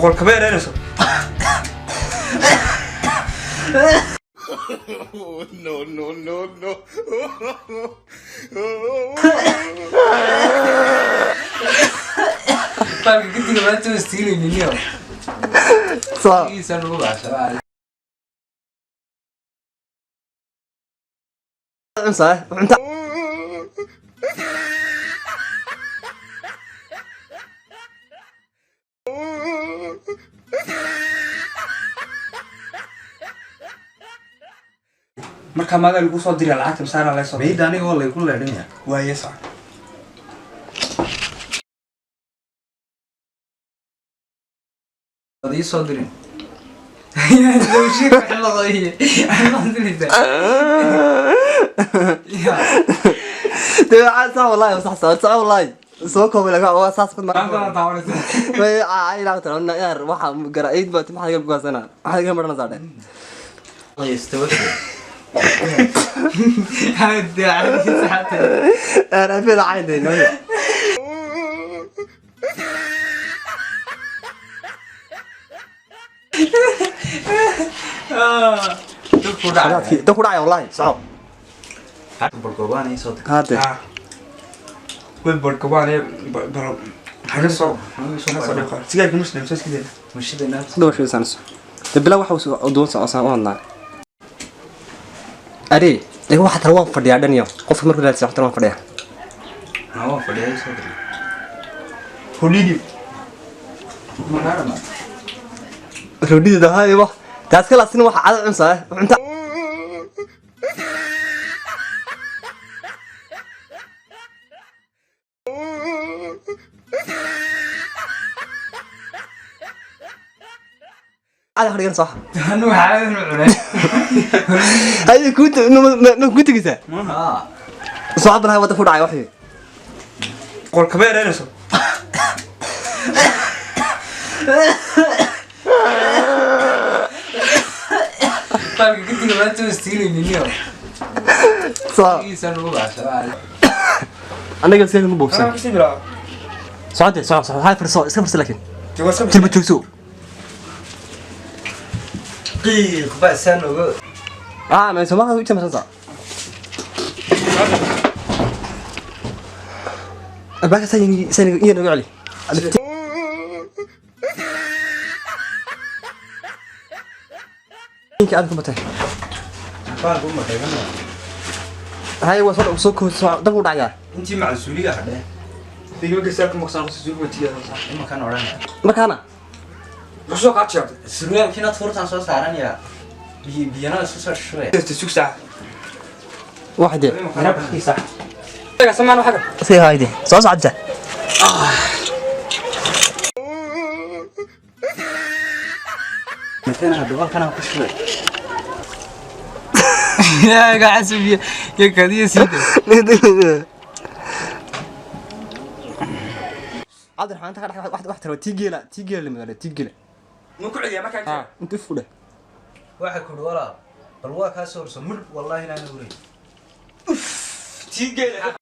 Qol kama yareynayso. No, no, no, no. Baalka gediga maanta waa istiilaynin. Soo. Kiisa lagu baashaa. Cunsaa cunta. Marka maadaa lagu soo diray lacagta masaana laga soo diray? Meydda aniga waa laygu leedhanyaa. Waaye, soco. Waad ii soo dirin. Dawshiga xilladooye. Xilladooysa. Ya. Dee saa wallahi sax sax sax wallahi soo koobay laga waa saas mid Maanta waa daawanaysaa. Way ay la tara yaar waxa garaid baad maxaa iga goosana maxaa iga maranaysaa dhe. Hada carabiisa xataa. Ana fi caynday no. Dib ku dhacay. Da ku dhacay wallahi, soco. Balgoobaan ii soo dir. Hade. Way borkabaan bal haga soo haga soo dhiqo sigaarka muslim soo iska dayna. Mashidana. Dhawr shay sanso de bila waxa uu doon soo soo hadlaa are ee waxa tar waan fadhiyaa dhan iyo qofka markuu raadsan tar waan fadhiyaa. Haa, waan fadhiyaa, ii soo dir. Holidi. Magaarama. Roodhida haye wax taas kala sin waxa cad cunsaa cunta. Cad xadhigan sax. Anu waxaa inu cunay. Haye ku ma ku tigisa. Haa. Soo balaha wada ku dhacay waxii. Qol kama yareynayso. Baalka gediga maanta waa istiilaynin. Soo. Kiisa lagu baashaa. Anaga iska ku buufsan. Anaa kasii bilaaba. Socode, soco soco, hay farso iska farso laakiin. Dee waa iska. Jilba joogso. Qiiq baa saan oga. Ah ma soo ma u jimsan albaabka san san iyo nagu celi. Inka aad ku batay. Baalka uma dhagana. Hay waa soo soo ku soo dab u dhacayaa. Intii macasuuliga hadhee. Digo gasaarka maqsaan qosoo watiga. Imankaan odhanaya. Markaana Soo qaad jeebta. Surwaalkiina tuurtaan soo saaranaya. Biyo biyana isku soo shubaya. Sug saac. Waxde. Saga samaan waxa. Sii hayde soo socda. Matana hadda halkan aan ku shubay. Yaa ga casubiya. Ya kadiya siida. Cabdiraxmaan inta ka dhex wax wax taro tigeela tigeela limada tigeela. Ma ku celiyaa markaa? Inta fudha. Waxa ku walaal. Bal waa kaa soo horso mid wallahi inaan uray. Tigeela.